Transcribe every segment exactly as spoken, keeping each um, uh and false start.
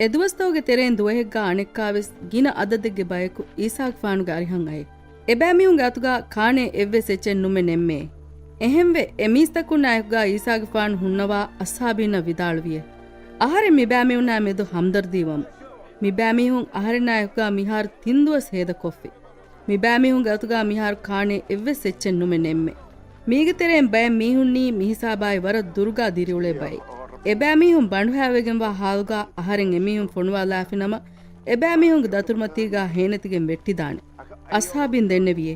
އެދުވަސްތަކުގެ ތެރެއިން ދުވަހެއްގާ އަނެއްކާވެސް ގިނަ އަދަދެއްގެ ބަޔަކު އީސާގެފާނުގެ އަރިހަށް އައި. އެބައިމީހުންގެ އަތުގާ ކާނޭ އެއްވެސް އެއްޗެއް ނުމެ ނެއްމޭ. އެހެންވެ، އެ މީސްތަކުންނާއެކުގާ އީސާގެފާނު ހުންނަވާ އަޞްޙާބީންނަށް ވިދާޅުވިއޭ، އަހަރެން މިބައިމީހުންނާ މެދު ހަމްދަރްދީވަމު. މިބައިމީހުން އަހަރެންނާއެކުގާ މިހާރު ތިން ދުވަސް ހޭދަކޮށްފި. މިބައިމީހުންގެ އަތުގާ މިހާރު ކާނޭ އެއްވެސް އެއްޗެއް ނުމެ ނެއްމެ. މީގެ ތެރެއިން ބައެއް މީހުންނީ މިހިސާބާއި ވަރަށް ދުރުގާ ދިރިއުޅޭ ބައެއް. އެބައިމީހުން ބަނޑުހައިވެގެންވާ ހާލުގާ އަހަރެން އެމީހުން ފޮނުވާލާފިނަމަ، އެބައިމީހުންގެ ދަތުރުމަތީގާ ހޭނެތިގެން ވެއްޓިދާނެ. އަޞްޙާބީން ދެންނެވިއޭ،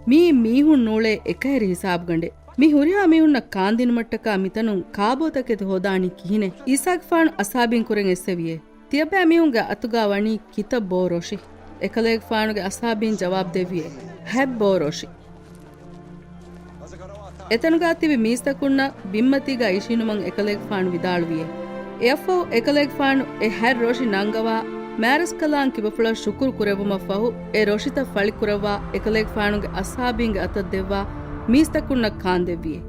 މިއީ މީހުން ނޫޅޭ އެކަހެރި ހިސާބުގަނޑެއް. މި ހުރިހާ މީހުންނަށް ކާންދިނުމަށްޓަކާ މިތަނުން ކާބޯތަކެތި ހޯދާނީ ކިހިނެއް؟ އީސާގެފާނު އަޞްޙާބީން ކުރެން އެއްސެވިއޭ، ތިޔަބައިމީހުންގެ އަތުގާ ވަނީ ކިތައް ބޯ ރޮށި؟ އެކަލޭގެފާނުގެ އަޞްޙާބީން ޖަވާބު ދެއްވިއޭ، ހަތް ބޯ ރޮށި. އެތަނުގާ ތިބި މީސްތަކުންނަށް ބިންމަތީގާ އިށީނުމަށް އެކަލޭގެފާނު ވިދާޅުވިއޭ. އެއަށްފަހު އެކަލޭގެފާނު އެ ހަތް ރޮށި ނަންގަވާ، މާރަސްކަލާނގެ ކިބަފުޅަށް ޝުކުރު ކުރެއްވުމަށްފަހު، އެ ރޮށިތައް ފަޅިކުރައްވާ، އެކަލޭގެފާނުގެ އަޞްޙާބީންގެ އަތަށް ދެއްވާ، މީސްތަކުންނަށް ކާންދެއްވިއޭ.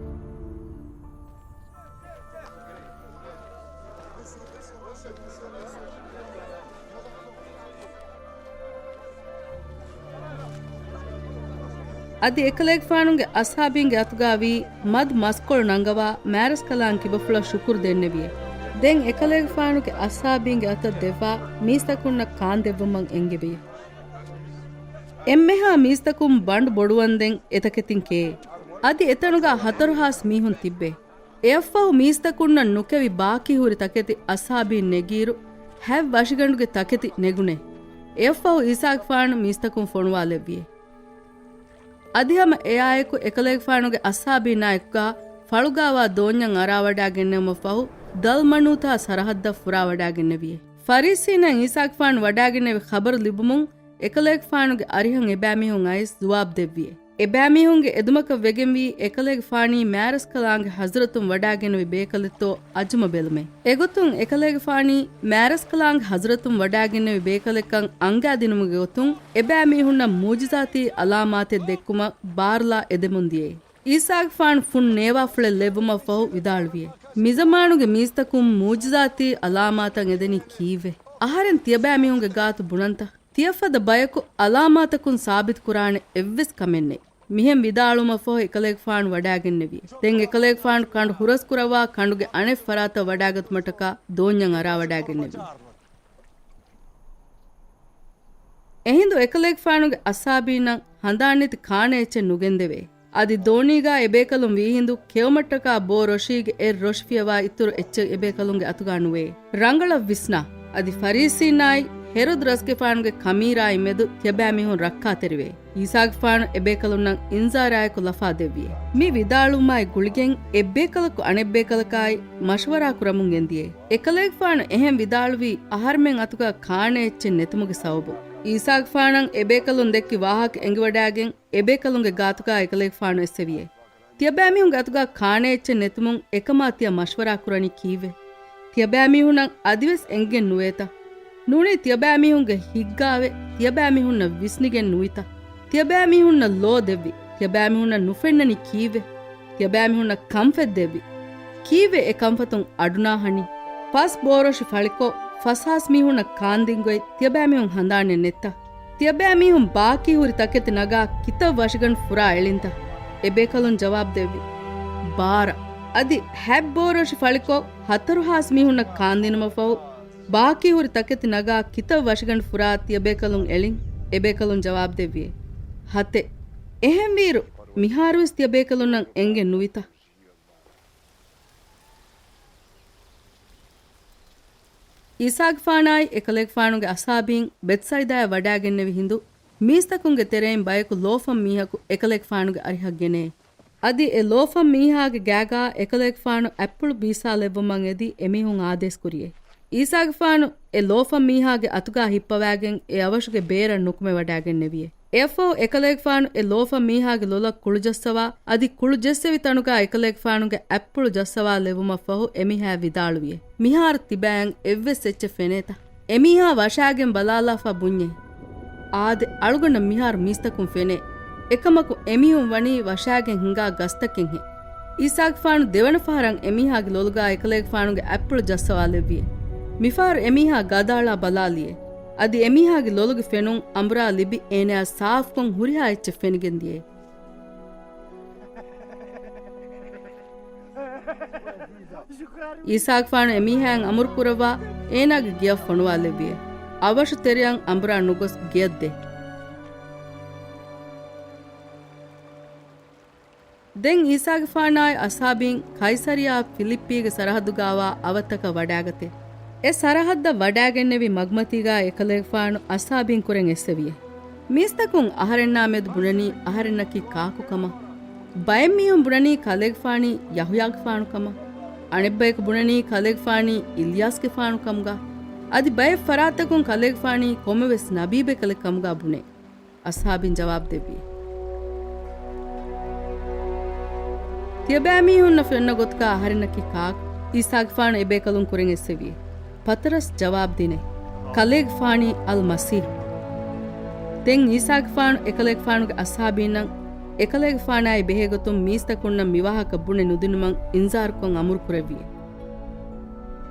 އަދި އެކަލޭގެފާނުގެ އަޞްޙާބީންގެ އަތުގާވީ މަދު މަސްކޮޅު ނަންގަވާ މާރަސްކަލާނގެ ކިބަފުޅަށް ޝުކުރު ދެންނެވިއޭ. ދެން އެކަލޭގެފާނުގެ އަޞްޙާބީންގެ އަތަށް ދެއްވާ މީސްތަކުންނަށް ކާންދެއްވުމަށް އެންގެވިއޭ. އެންމެހާ މީސްތަކުން ބަނޑު ބޮޑުވަންދެން އެތަކެތިން ކެއޭ. އަދި އެތަނުގާ ހަތަރު ހާސް މީހުން ތިއްބޭ. އެއަށްފަހު މީސްތަކުންނަށް ނުކެވި ބާކީ ހުރި ތަކެތި އަޞްޙާބީން ނެގިއިރު، ހަތް ވަށިގަނޑުގެ ތަކެތި ނެގުނޭ. އެއަށްފަހު އީސާގެފާނު މީސްތަކުން ފޮނުވާލެއްވިއޭ. އަދި ހަމަ އެއާއެކު އެކަލޭގެފާނުގެ އަޞްޙާބީންނާއެކުގާ ފަޅުގާވާ ދޯންޏަށް އަރާވަޑާގެންނެވުމަށްފަހު، ދަލްމަނޫތާ ސަރަހައްދަށް ފުރާވަޑާގެންނެވިއޭ. ފަރީސީންނަށް އީސާގެފާނު ވަޑާގެންނެވި ޚަބަރު ލިބުމުން، އެކަލޭގެފާނުގެ އަރިހަށް އެބައިމީހުން އައިސް ޖުވާބު ދެއްވިއޭ. އެބައިމީހުންގެ އެދުމަކަށް ވެގެންވީ އެކަލޭގެފާނީ މާރަސްކަލާނގެ ޙަޟްރަތުން ވަޑާގެންނެވި ބޭކަލެއްތޯ އަޖުމަ ބެލުމޭ. އެގޮތުން އެކަލޭގެފާނީ މާރަސްކަލާނގެ ޙަޟްރަތުން ވަޑާގެންނެވި ބޭކަލެއްކަން އަންގާދިނުމުގެ ގޮތުން އެބައިމީހުންނަށް މުޢުޖިޒާތީ ޢަލާމާތެއް ދެއްކުމަށް ބާރުލާ އެދެމުން ދިޔައީ. އީސާގެފާނު ފުން ނޭވާފުޅެއް ލެއްވުމަށްފަހު ވިދާޅުވިއޭ، މިޒަމާނުގެ މީސްތަކުން މުޢުޖިޒާތީ ޢަލާމާތަށް އެދެނީ ކީއްވެ؟ އަހަރެން ތިޔަބައިމީހުންގެ ގާތު ބުނަންތަ؟ ތިޔަފަދަ ބަޔަކު ޢަލާމާތަކުން ސާބިތުކުރާނެ އެއްވެސް ކަމެއް ނެތް. މިހެން ވިދާޅުވުމަށްފަހު އެކަލޭގެފާނު ވަޑާގެންނެވިއޭ. ދެން އެކަލޭގެފާނު ކަނޑު ހުރަސްކުރައްވާ ކަނޑުގެ އަނެއް ފަރާތަށް ވަޑާގަތުމަށްޓަކާ ދޯންޏަށް އަރާވަޑާގެންނެވި. އެހިނދު އެކަލޭގެފާނުގެ އަޞްޙާބީންނަށް ހަނދާންނެތި ކާނެ އެއްޗެއް ނުގެންދެވޭ. އަދި ދޯނީގާ އެބޭކަލުން ވީހިނދު ކެއުމަށްޓަކާ ބޯ ރޮށީގެ އެއް ރޮށި ފިޔަވާ އިތުރު އެއްޗެއް އެބޭކަލުންގެ އަތުގާ ނުވޭ. ރަނގަޅަށް ވިސްނާ. އަދި ފަރީސީންނާއި ހެރޮދު ރަސްގެފާނުގެ ކަމީރާއި މެދު ތިޔަބައިމީހުން ރައްކާތެރިވޭ. އީސާގެފާނު އެބޭކަލުންނަށް އިންޒާރާއެކު ލަފާ ދެއްވިއޭ. މި ވިދާޅުވުމާއި ގުޅިގެން އެއްބޭކަލަކު އަނެއްބޭކަލަކާއި މަޝްވަރާ ކުރަމުން ގެންދިޔޭ. އެކަލޭގެފާނު އެހެން ވިދާޅުވީ އަހަރުމެން އަތުގާ ކާނެ އެއްޗެއް ނެތުމުގެ ސަބަބުން. އީސާގެފާނަށް އެބޭކަލުން ދެއްކި ވާހަކަ އެނގިވަޑާގެން އެބޭކަލުންގެ ގާތުގާ އެކަލޭގެފާނު އެއްސެވިއޭ. ތިޔަބައިމީހުންގެ އަތުގާ ކާނޭ އެއްޗެއް ނެތުމުން އެކަމާ ތިޔަ މަޝްވަރާ ކުރަނީ ކީއްވެ؟ ތިޔަބައިމީހުންނަށް އަދިވެސް އެނގިގެން ނުވޭތަ؟ ނޫނީ ތިޔަބައިމީހުންގެ ހިތްގާވެ، ތިޔަބައިމީހުންނަށް ވިސްނިގެން ނުވިތަ؟ ތިޔަބައިމީހުންނަށް ލޯ ދެއްވި، ތިޔަބައިމީހުންނަށް ނުފެންނަނީ ކީއްވެ؟ ތިޔަބައިމީހުންނަށް ކަންފަތް ދެއްވި، ކީއްވެ އެ ކަންފަތުން އަޑުނާހަނީ؟ ފަސް ބޯރޮށި ފަޅިކޮށް، ފަސް ހާސް މީހުންނަށް ކާންދިން ގޮތް ތިޔަބައިމީހުން ހަނދާނެއް ނެތްތަ؟ ތިޔަބައިމީހުން ބާކީ ހުރި ތަކެތި ނަގާ ކިތައް ވަށިގަނޑު ފުރާ އެޅިންތަ؟ އެބޭކަލުން ޖަވާބު ދެއްވި، ބާރަ. އަދި ހަތް ބޯރޮށި ފަޅިކޮށް، ހަތަރު ހާސް މީހުންނަށް ކާންދިނުމަށްފަހު، ބާކީ ހުރި ތަކެތި ނަގާ ކިތައް ވަށިގަނޑު ފުރާ ތިޔަބޭކަލުން އެޅިން؟ އެބޭކަލުން ޖަވާބު ދެއްވިއޭ، ހަތެއް. އެހެންވީއިރު، މިހާރުވެސް ތިޔަބޭކަލުންނަށް އެނގެން ނުވިތަ؟ އީސާގެފާނާއި އެކަލޭގެފާނުގެ އަޞްޙާބީން ބެތްސައިދާއަށް ވަޑާގެންނެވި ހިނދު، މީސްތަކުންގެ ތެރެއިން ބަޔަކު ލޯފަން މީހަކު އެކަލޭގެފާނުގެ އަރިހަށް ގެނައޭ. އަދި އެ ލޯފަން މީހާގެ ގާގާ އެކަލޭގެފާނު އަތްޕުޅު ބީއްސާލެއްވުމަށް އެދި އެމީހުން އާދޭސް ކުރިއޭ. އީސާގެފާނު އެ ލޯފަން މީހާގެ އަތުގާ ހިއްޕަވާގެން އެ އަވަށުގެ ބޭރަށް ނުކުމެވަޑާގެންނެވިއޭ. އެއަށްފަހު އެކަލޭގެފާނު އެ ލޯފަން މީހާގެ ލޮލަށް ކުޅުޖައްސަވާ، އަދި ކުޅު ޖެއްސެވި ތަނުގާ އެކަލޭގެފާނުގެ އަތްޕުޅު ޖައްސަވާލެއްވުމަށްފަހު އެމީހާއަށް ވިދާޅުވިއޭ، މިހާރު ތިބައިން އެއްވެސް އެއްޗެއް ފެނޭތަ؟ އެމީހާ ވަށާގެން ބަލާލާފަ ބުންޏޭ، އާދެ، އަޅުގަނޑަށް މިހާރު މީސްތަކުން ފެނޭ. އެކަމަކު އެމީހުން ވަނީ ވަށާގެން ހިނގާ ގަސްތަކެއްހެން. އީސާގެފާނު ދެވަނަ ފަހަރަށް އެމީހާގެ ލޮލުގާ އެކަލޭގެފާނުގެ އަތްޕުޅު ޖައްސަވާލެއްވިއޭ. މިފަހަރު އެމީހާ ގަދައަޅާ ބަލާލިޔޭ. އަދި އެމީހާގެ ލޮލުގެ ފެނުން އަނބުރާ ލިބި އޭނާއަށް ސާފުކޮށް ހުރިހާ އެއްޗެއް ފެނިގެން ދިޔޭ. އީސާގެފާނު އެމީހާއަށް އަމުރު ކުރައްވާ އޭނާގެ ގެޔަށް ފޮނުވާލެއްވިޔޭ. އަވަށު ތެރެއަށް އަނބުރާ ނުގޮސް ގެޔަށް ދޭ. ދެން އީސާގެފާނާއި އަޞްޙާބީން ކައިސަރިޔާ ފިލިއްޕީގެ ސަރަހައްދުގާވާ އަވަށްތަކަށް ވަޑާގަތޭ. އެ ސަރަހައްދަށް ވަޑާގެންނެވި މަގުމަތީގާ އެކަލޭގެފާނު އަޞްޙާބީން ކުރެން އެއްސެވިޔޭ. މީސްތަކުން އަހަރެންނާ މެދު ބުނަނީ އަހަރެންނަކީ ކާކު ކަމަށް. ބައެއް މީހުން ބުނަނީ ކަލޭގެފާނީ ޔަޙުޔާގެފާނު ކަމަށް. އަނެއްބަޔަކު ބުނަނީ ކަލޭގެފާނީ އިލްޔާސްގެފާނު ކަމުގާ. އަދި ބައެއް ފަރާތްތަކުން ކަލޭގެފާނީ ކޮންމެވެސް ނަބީބެކަލެއް ކަމުގާ ބުނޭ. އަޞްޙާބީން ޖަވާބު ދެއްވި. ތިޔަބައިމީހުންނަށް ފެންނަ ގޮތުގާ އަހަރެންނަކީ ކާކު؟ ޢީސާގެފާނު އެބޭކަލުން ކުރިން އެއްސެވި. ޕަތަރަސް ޖަވާބު ދިނޭ، ކަލޭގެފާނީ އަލްމަސީޙު. ދެން ޢީސާގެފާނު އެކަލޭގެފާނުގެ އަޞްޙާބީންނަށް އެކަލޭގެފާނާއި ބެހޭގޮތުން މީސްތަކުންނަށް މިވާހަކަ ބުނެ ނުދިނުމަށް އިންޒާރުކޮށް އަމުރު ކުރެއްވި.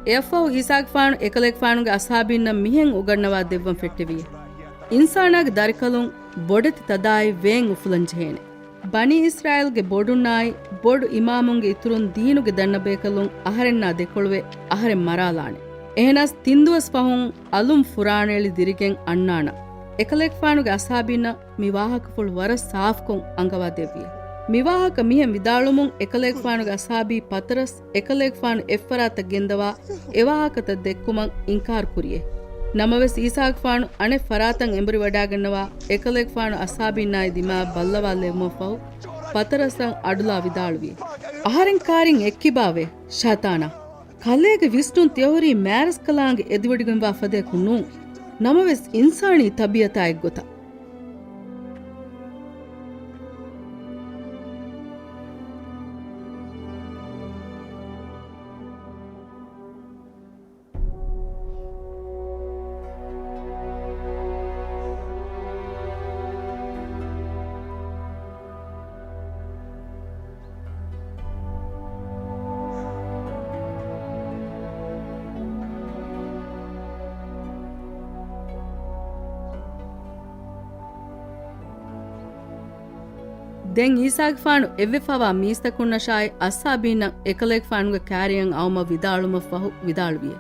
އެއަށްފަހު ޢީސާގެފާނު އެކަލޭގެފާނުގެ އަޞްޙާބީންނަށް މިހެން އުގަންނަވާ ދެއްވަން ފެއްޓެވި. އިންސާނާގެ ދަރިކަލުން ބޮޑެތި ތަދާއި ވޭން އުފުލަން ޖެހޭނެ. ބަނީ އިސްރާއީލްގެ ބޮޑުންނާއި ބޮޑު އިމާމުންގެ އިތުރުން ދީނުގެ ދަންނަބޭކަލުން އަހަރެންނާ ދެކޮޅުވެ އަހަރެން މަރާލާނެ. އެހެނަސް ތިން ދުވަސް ފަހުން އަލުން ފުރާނައެޅި ދިރިގެން އަންނާނަން. އެކަލޭގެފާނުގެ އަޞްޙާބީންނަށް މި ވާހަކަފުޅު ވަރަށް ސާފުކޮށް އަންގަވާ ދެއްވި. މި ވާހަކަ މިހެން ވިދާޅުވުމުން އެކަލޭގެފާނުގެ އަޞްޙާބީ ޕަތަރަސް އެކަލޭގެފާނު އެއްފަރާތަށް ގެންދަވާ އެ ވާހަކަތައް ދެއްކުމަށް އިންކާރު ކުރިޔޭ. ނަމަވެސް ޢީސާގެފާނު އަނެއް ފަރާތަށް އެނބުރި ވަޑާގަންނަވާ އެކަލޭގެފާނު އަޞްޙާބީންނާއި ދިމާއަށް ބައްލަވާލެވުމަށްފަހު ޕަތަރަސްއަށް އަޑުލާ ވިދާޅުވި. އަހަރެން ކާރިން އެއްކިބާވޭ، ޝައިޠާނާ! ކަލޭގެ ވިސްނުން ތިޔަހުރީ މާރަސްކަލާނގެ އެދިވޮޑިގެންވާ ފަދަޔަކު ނޫން. ނަމަވެސް އިންސާނީ ތަބީޢަތާ އެއްގޮތަށް. ދެން ޢީސާގެފާނު އެއްވެފަވާ މީސްތަކުންނަށާއި އަޞްޙާބީންނަށް އެކަލޭގެފާނުގެ ކާރިޔަށް އައުމަށް ވިދާޅުމަށްފަހު ވިދާޅުވިއެ.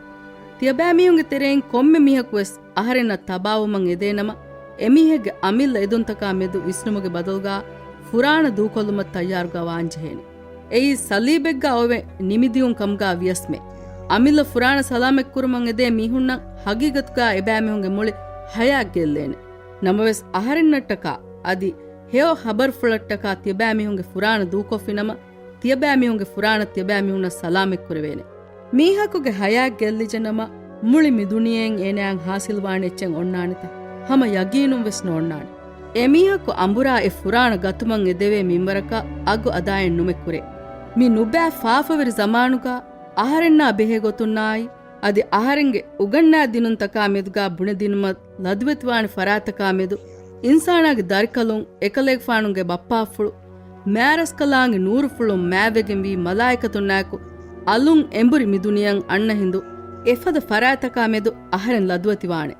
ތިޔަބައިމީހުންގެ ތެރެއިން ކޮންމެ މީހަކުވެސް އަހަރެންނަށް ތަބާވުމަށް އެދޭނަމަ، އެމީހެއްގެ އަމިއްލަ އެދުންތަކާ މެދު ވިސްނުމުގެ ބަދަލުގާ ފުރާނަ ދޫކޮށްލުމަށް ތައްޔާރުގާ ވާންޖެހޭނެ. އެއީ ޞަލީބެއްގާ އޮވެ ނިމިދިޔުން ކަމުގާ ވިޔަސްމެ. އަމިއްލަ ފުރާނަ ސަލާމަތްކުރުމަށް އެދޭ މީހުންނަށް ހަގީގަތުގާ އެބައިމީހުންގެ މުޅި ހަޔާތް ގެއްލޭނެ. ނަމަވެސް އަހަރެންނަށްޓަކާ އަދި ހެޔޮ ޚަބަރުފުޅަށްޓަކާ ތިޔަބައިމީހުންގެ ފުރާނަ ދޫކޮށްފިނަމަ، ތިޔަބައިމީހުންގެ ފުރާނަ ތިޔަބައިމީހުންނަށް ސަލާމަތްކުރެވޭނެ. މީހަކުގެ ހަޔާތް ގެއްލިޖެނަމަ، މުޅި މިދުނިޔެއިން އޭނާއަށް ހާސިލްވާނެ އެއްޗެއް އޮންނާނެތަ؟ ހަމަ ޔަގީނުން ވެސް ނޯންނާނެ. އެމީހަކު އަނބުރާ އެ ފުރާނަ ގަތުމަށް އެދެވޭ މިންވަރަކަށް އަގު އަދާއެއް ނުމެ ކުރޭ. މި ނުބައި ފާފަވެރި ޒަމާނުގަ އަހަރެންނާ ބެހޭ ގޮތުންނާއި، އަދި އަހަރެންގެ އުގަންނާ ދިނުންތަކާ މެދުގާ ބުނެދިނުމަށް ލަދުވެތިވާނެ ފަރާތަކާ މެދު، އިންސާނާގެ ދަރިކަލުން އެކަލޭގެފާނުގެ ބައްޕާފުޅު މާރަސްކަލާނގެ ނޫރުފުޅުން މާތްވެގެންވީ މަލާއިކަތުންނާއެކު އަލުން އެނބުރި މިދުނިޔައަށް އަންނަ ހިނދު، އެފަދަ ފަރާތަކާ މެދު އަހަރެން ލަދުވެތިވާނެ.